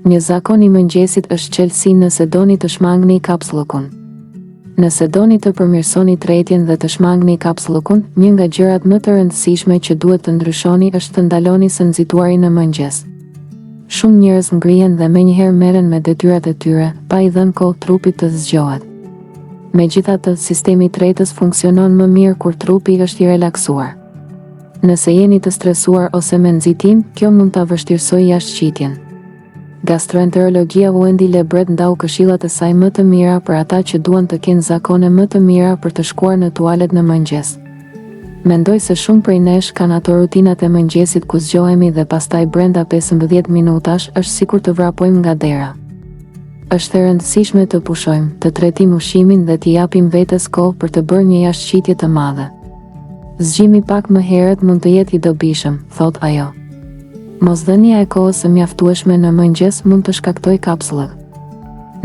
Një zakon i mëngjesit është çelësi nëse doni të shmangni kapsllëkun. Nëse doni të përmirësoni tretjen dhe të shmangni kapsllëkun, një nga gjërat më të rëndësishme që duhet të ndryshoni është të ndaloni së nxituari në mëngjes. Shumë njerëz ngrihen dhe menjëherë merren me detyrat e tyre, pa i dhënë kohë trupit të zgjohet. Megjithatë, sistemi tretës funksionon më mirë kur trupi është i relaksuar. Nëse jeni të stresuar ose me nxitim, kjo mund ta vështirësojë jashtëqitjen. Gastroenterologia Wendy Lebret ndau këshillat e saj më të mira për ata që duan të kenë zakone më të mira për të shkuar në tualet në mëngjes. Mendoj se shumë prej nesh kanë ato rutinat e mëngjesit ku zgjohemi dhe pastaj brenda 15 minutash është sikur të vrapojmë nga dera. Është e rëndësishme të pushojmë, të tretim ushqimin dhe t'i japim vetes kohë për të bërë një jashtëqitje të madhe. Zgjimi pak më herët mund të jetë i dobishëm, thotë ajo. Mosdhënia e kohës së mjaftueshme në mëngjes mund të shkaktojë kapsllëk.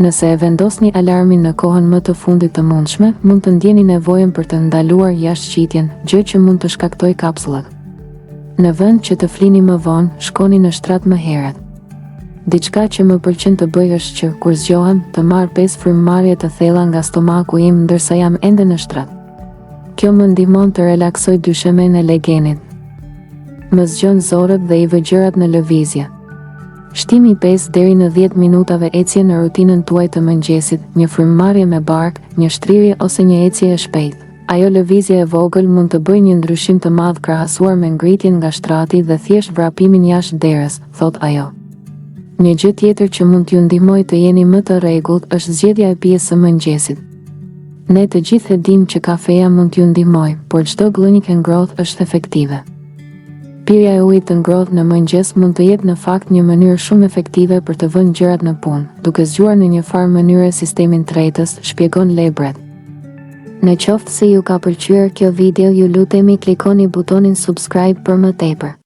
Nëse e vendosni alarmin në kohën më të fundit të mundshme, mund të ndjeni nevojën për të ndaluar jashtëqitjen, gjë që mund të shkaktojë kapsllëk. Në vend që të flini më vonë, shkoni në shtrat më herët. Diçka që më pëlqen të bëj është që, kur zgjohem, të marr pesë frymëmarrje të thella nga stomaku im ndërsa jam ende në shtrat. Kjo më ndihmon të relaksoj dyshemenë e legenit. Më zgjon zorrët dhe i vë gjërat në lëvizje. Shtimi i 5 deri në 10 minutave ecje në rutinën tuaj të mëngjesit, një frymëmarrje me bark, një shtrirje ose një ecje e shpejtë. Ajo lëvizje e vogël mund të bëjë një ndryshim të madh krahasuar me ngritjen nga shtrati dhe thjesht vrapimin jashtë derës, thotë ajo. Një gjë tjetër që mund t'ju ndihmojë të jeni më të rregullt është zgjedhja e pijes së mëngjesit. Ne të gjithë e dimë që kafeja mund t'ju ndihmojë, por çdo gllënjkë e ngrohtë është efektive. Pirja e ujit të ngrohtë në mëngjes mund të jetë në fakt një mënyrë shumë efektive për të vënë gjërat në punë, duke zgjuar në një farë mënyre sistemin tretës, shpjegon Lebret. Në qoftë se ju ka pëlqyer kjo video ju lutemi klikoni butonin subscribe për më tepër.